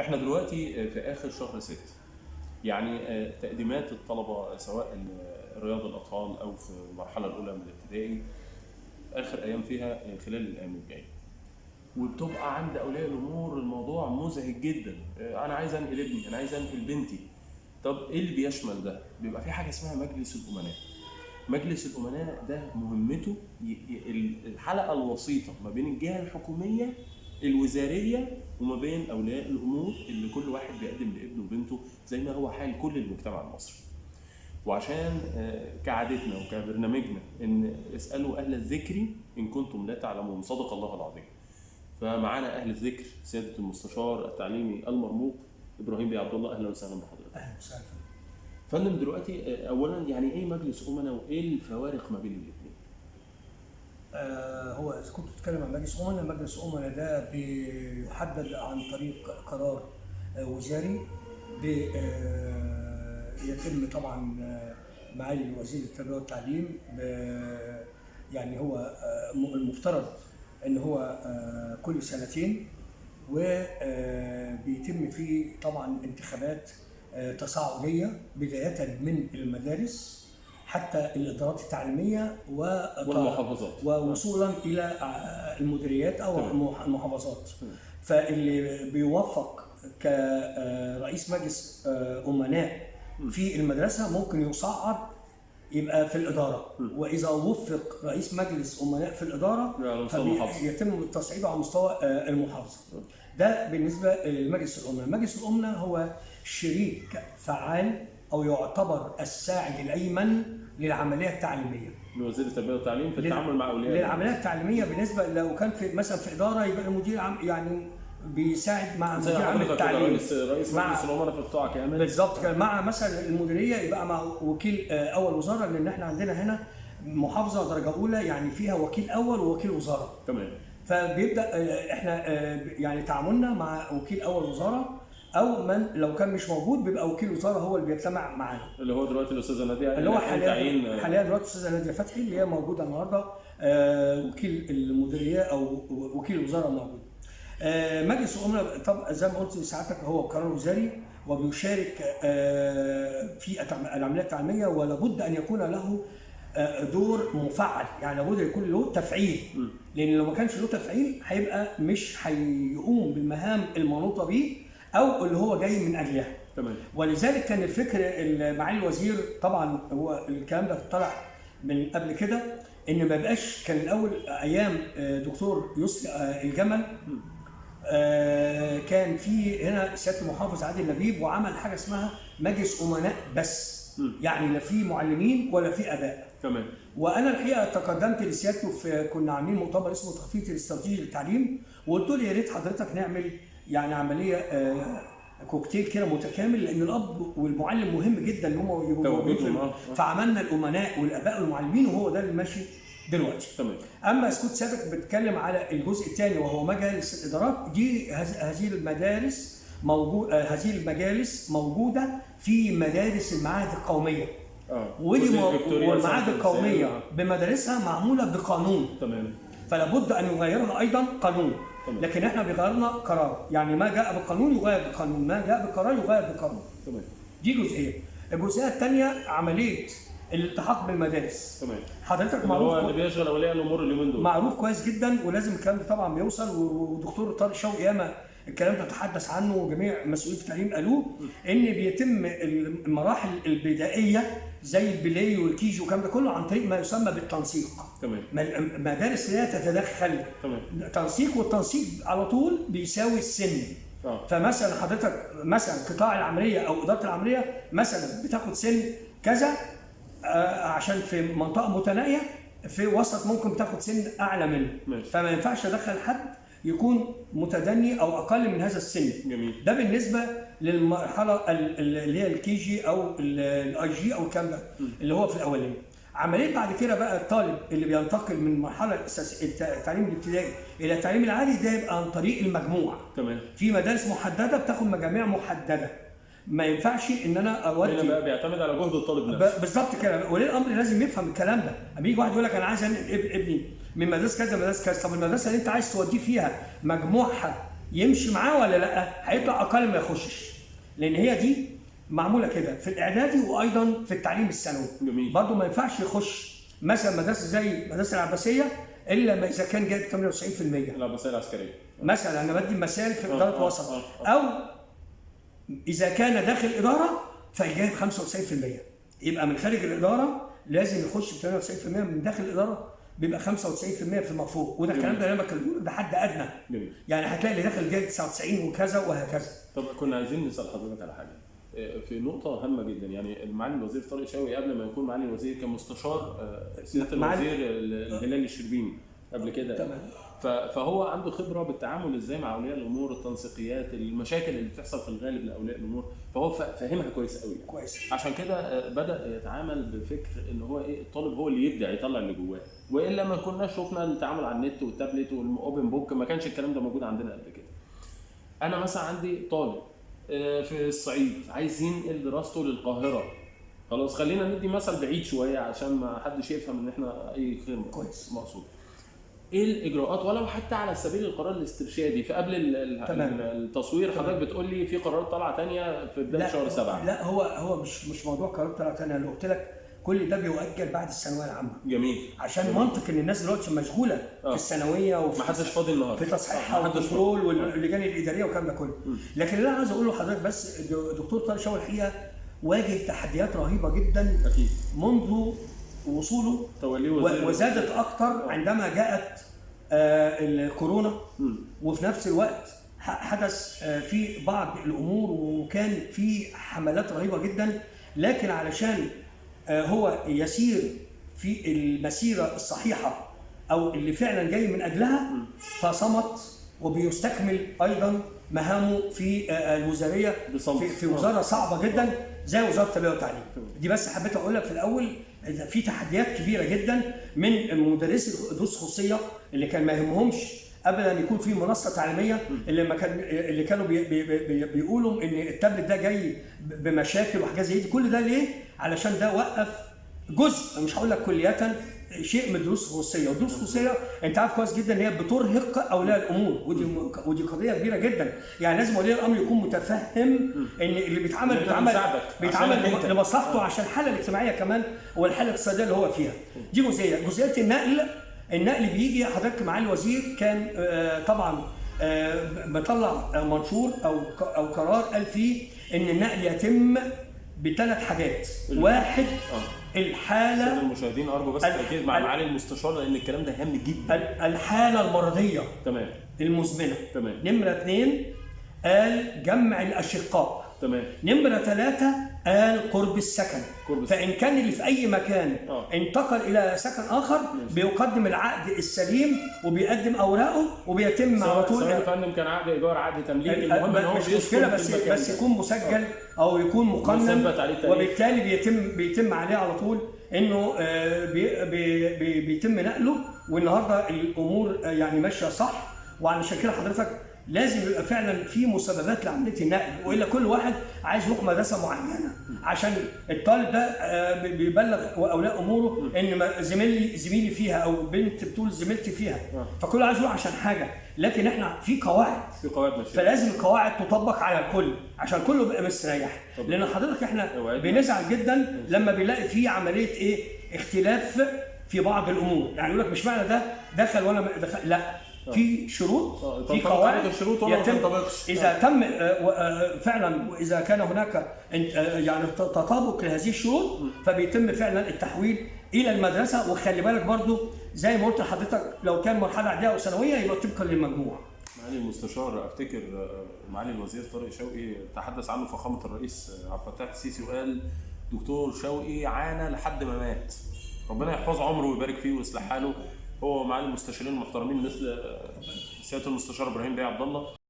احنا دلوقتي في اخر شهر 6، يعني تقديمات الطلبة سواء رياض الاطفال او في المرحلة الاولى من الابتدائي اخر ايام فيها خلال الايام الجاية، وبتبقى عند اولياء الامور الموضوع مزعج جدا. انا عايز انقل ابني، انا عايز انقل بنتي. طب ايه اللي بيشمل ده؟ بيبقى في حاجة اسمها مجلس الامناء. مجلس الامناء ده مهمته الحلقة الوسيطة ما بين الجهة الحكومية الوزارية وما بين اولياء الامور، اللي كل واحد بيقدم لابنه وبنته زي ما هو حال كل المجتمع المصري. وعشان كعادتنا وكبرنامجنا ان اسالوا اهل الذكر ان كنتم لا تعلمون، صدق الله العظيم. فمعانا اهل الذكر سيادة المستشار التعليمي المرموق ابراهيم بيه عبد الله، اهلا وسهلا بحضرتك. اهلا وسهلا فندم. دلوقتي اولا يعني ايه مجلس امناء وايه الفوارق ما بين الاثنين؟ هو اذا كنت بتتكلم عن مجلس امناء، مجلس امناء ده بيحدد عن طريق قرار وزاري، يتم طبعا معالي الوزير التربية والتعليم، يعني هو المفترض ان هو كل سنتين، وبيتم فيه طبعا انتخابات تصاعدية بداية من المدارس حتى الادارات التعليمية والمحافظات ووصولا الى المديريات او المحافظات. فاللي بيوفق كرئيس مجلس امناء في المدرسة ممكن يصعد يبقى في الادارة، واذا وفق رئيس مجلس امناء في الادارة فيتم تصعيده على مستوى المحافظة. ده بالنسبة لمجلس الامناء. مجلس الامناء هو شريك فعال او يعتبر الساعد الايمن للعملية التعليمية لوزير التربية والتعليم في التعامل مع اولياء للعملية التعليمية. بالنسبة لو كان في مثلا في ادارة يبقى المدير عام يعني بيساعد مع مدير عام التعليم، رئيس مجلس الامناء في القطاع كامل بالظبط كده، مع مثلا المديرية يبقى مع وكيل اول وزارة، لان احنا عندنا هنا محافظة درجه اولى يعني فيها وكيل اول ووكيل وزارة. تمام. فبيبدا احنا يعني تعاملنا مع وكيل اول وزارة، او من لو كان مش موجود بيبقى وكيل وزارة هو اللي بيجتمع معانا، اللي هو دلوقتي الاستاذة ناديه، اللي هو حاليا دلوقتي الاستاذة ناديه فتحي اللي هي موجودة النهارده، وكيل المديرية او وكيل الوزارة موجود. مجلس الامناء طب زي ما قلت لسعادتك هو قرار وزاري وبيشارك في العملية التعليمية، ولابد ان يكون له دور مفعل، يعني لابد يكون له تفعيل، لان لو ما كانش له تفعيل هيبقى مش هيقوم بالمهام المنوطة بيه او اللي هو جاي من اجلها. تمام. ولذلك كان الفكر معالي الوزير طبعا هو الكلام ده طلع من قبل كده، ان ما بقاش كان الاول ايام دكتور يسري الجمل كان في هنا سيادة المحافظ عادل لبيب وعمل حاجة اسمها مجلس امناء بس، يعني لا في معلمين ولا في اباء. تمام. وانا الحقيقة تقدمت لسيادته في كنا عاملين مؤتمر اسمه تخطيط الاستراتيجي للتعليم، وقلت له يا ريت حضرتك نعمل يعني عملية كوكتيل كده متكامل، لان الاب والمعلم مهم جدا ان هم يبقوا موجودين. فعملنا الامناء والاباء والمعلمين، وهو ده اللي ماشي دلوقتي. تمام. اما اسكت سيادتك بتتكلم على الجزء الثاني وهو مجالس الادارات، دي هذه المدارس موجود، هذه المجالس موجودة في مدارس المعاهد القومية. ودي والمعاهد القومية بمدارسها معمولة بقانون. تمام. فلا بد ان يغيرها ايضا قانون. تمام. لكن احنا بيغيرنا قرار، يعني ما جاء بقانون يغير بقانون، ما جاء بقرار يغير بقانون. تمام. دي جزئية. الجزئية الثانية عملية الالتحاق بالمدارس. تمام. حضرتك معروف هو اللي بيشغل اولياء الامور اليومين دول، معروف كويس جدا، ولازم الكلام ده طبعا بيوصل، ودكتور طارق شوقي ياما الكلام ده تحدث عنه وجميع مسؤولين التعليم قالوه، ان بيتم المراحل البدائية زي ال play وال KG والكلام ده كله عن طريق ما يسمى بالتنسيق. تمام. المدارس لا تتدخل. تمام. تنسيق، والتنسيق على طول بيساوي السن. فمثلا حضرتك مثلا قطاع العملية او ادارة العملية مثلا بتاخد سن كذا عشان في منطقة متناهية، في وسط ممكن بتاخد سن اعلى منه. ماشي. فما ينفعش ادخل حد يكون متدني او اقل من هذا السن. جميل. ده بالنسبة للمرحلة اللي هي ال KG او ال IG او الكلام ده اللي هو في الاولية. عملية بعد كده بقى الطالب اللي بينتقل من مرحلة التعليم الابتدائي الى التعليم العالي ده يبقى عن طريق المجموع. تمام. في مدارس محددة بتاخد مجاميع محددة، ما ينفعش ان انا اودي. هنا بقى بيعتمد على جهد الطالب نفسه. بالظبط كده. ولي الامر لازم يفهم الكلام ده. اما يجي واحد يقول لك انا عايز انقل ابني من مدرسه كذا لمدرسة كذا، طب المدرسة اللي انت عايز توديه فيها مجموعها يمشي معاه ولا لا؟ هيطلع اقل ما يخشش، لان هي دي معمولة كده في الاعدادي وايضا في التعليم الثانوي. جميل. برضه ما ينفعش يخش مثلا مدرسه زي مدرسه العباسية الا ما اذا كان جايب 98%. العباسية العسكرية مثلا انا بدي مثال في ادارة وسط، او اذا كان داخل ادارة فجايب 95%، يبقى من خارج الادارة لازم يخش ب 98%، من داخل الادارة بيبقى 95% فيما فوق. وده الكلام ده لما كان ده حد ادنى. جميل. يعني هتلاقي اللي داخل جايب 99 وكذا وهكذا. طب كنا عايزين نسال حضرتك على حاجة في نقطة هامة جدا، يعني معالي الوزير طارق شوقي قبل ما يكون معالي الوزير كان مستشار سيادة الوزير الهلال الشربيني قبل كده. تمام. فهو عنده خبره بالتعامل ازاي مع اولياء الامور، التنسيقيات، المشاكل اللي بتحصل في الغالب لاولياء الامور، فهو فاهمها كويس قوي يعني. كويس. عشان كده بدا يتعامل بفكر ان هو ايه، الطالب هو اللي يبدع يطلع اللي جواه، والا ما كناش شفنا التعامل على النت والتابلت وال open book، ما كانش الكلام ده موجود عندنا قبل كده. انا مثلا عندي طالب في الصعيد عايز ينقل دراسته للقاهره، خلاص خلينا ندي مثل بعيد شوية عشان ما حدش يفهم ان احنا اي خير كويس. مقصود. ايه الاجراءات ولو حتى على سبيل القرار الاسترشادي؟ في قبل التصوير حضرتك بتقول لي في قرارات طالعه ثانية في بداية شهر 7. لا هو مش موضوع قرارات طالعه ثانية، انا قلت لك كل ده بيؤجل بعد الثانوية العامة. جميل. عشان منطق ان الناس دلوقتي مشغولة في الثانوية وفي ما حدش فاضي النهارده في تصحيحها والكنترول واللجان الادارية والكلام ده كله. لكن اللي انا عايز اقوله لحضرتك بس، دكتور طارق شوقي الحقيقة واجه تحديات رهيبة جدا اكيد منذ وصوله وزادت اكتر عندما جاءت الكورونا، وفي نفس الوقت حدث في بعض الامور وكان في حملات رهيبة جدا، لكن علشان هو يسير في المسيرة الصحيحة او اللي فعلا جاي من اجلها فصمت، وبيستكمل ايضا مهامه في الوزارية في وزارة صعبة جدا زي وزارة التربية والتعليم. دي بس حبيت اقول لك في الاول في تحديات كبيرة جدا من مدرسي الدروس الخصوصية اللي كان ما يهمهمش ابدا يكون في منصة تعليمية، اللي كانوا بي بي بي بيقولوا ان التابلت ده جاي بمشاكل وحاجات زي دي. كل ده ليه؟ علشان ده وقف جزء، مش هقول لك كلية، شيء من الدروس الخصوصية. والدروس الخصوصية انت عارف كويس جدا ان هي بترهق اولياء الامور، ودي قضية كبيرة جدا. يعني لازم ولي الامر يكون متفهم ان اللي بيتعمل لمصلحته عشان الحالة الاجتماعية كمان والحالة الاقتصادية اللي هو فيها. دي جزئية. جزئية النقل بيجي حضرتك معالي الوزير كان طبعا مطلع منشور او قرار قال فيه ان النقل يتم بثلاث حاجات. واحد، الحالة، المشاهدين ارجو بس تاكيد مع معالي المستشار لان الكلام ده هام جدا. الحالة المرضية، تمام، المزمنة، تمام. نمره 2 قال جمع الاشقاء، تمام. نمره 3 قال قرب السكن، فان كان اللي في اي مكان انتقل الى سكن اخر بيقدم العقد السليم وبيقدم اوراقه وبيتم على طول. سواء يا فندم كان عقد ايجار عقد تمليك، المهم ان هو مش مشكلة، بس يكون مسجل او يكون مقنن، وبالتالي بيتم عليه على طول انه بيتم نقله. والنهارده الامور يعني ماشية صح، وعلشان كده حضرتك لازم يبقى فعلا في مسببات لعملية النقل، والا كل واحد عايز يروح مدرسه معينة عشان الطالب ده بيبلغ اولياء اموره ان زميلي فيها او بنت بتقول زميلتي فيها، فكل عايز يروح عشان حاجة. لكن احنا في قواعد، ماشية، فلازم القواعد تطبق على الكل عشان كله يبقى مستريح. لان حضرتك احنا بنزعل جدا لما بنلاقي في عملية اختلاف في بعض الامور، يعني يقول لك مش معنى ده دخل وانا ما دخل، لا، في شروط، في قواعد يتم اذا تم فعلا، واذا كان هناك يعني تطابق لهذه الشروط فبيتم فعلا التحويل الى المدرسة. وخلي بالك برضو زي ما قلت لحضرتك لو كان مرحلة اعدادية او ثانوية يبقى طبقا للمجموع. معالي المستشار، افتكر معالي الوزير طارق شوقي تحدث عنه فخامة الرئيس عبد الفتاح السيسي وقال دكتور شوقي عانى لحد ما مات، ربنا يحفظ عمره ويبارك فيه ويصلح حاله، هو معالي المستشارين المحترمين مثل سيادة المستشار ابراهيم بيه عبد الله.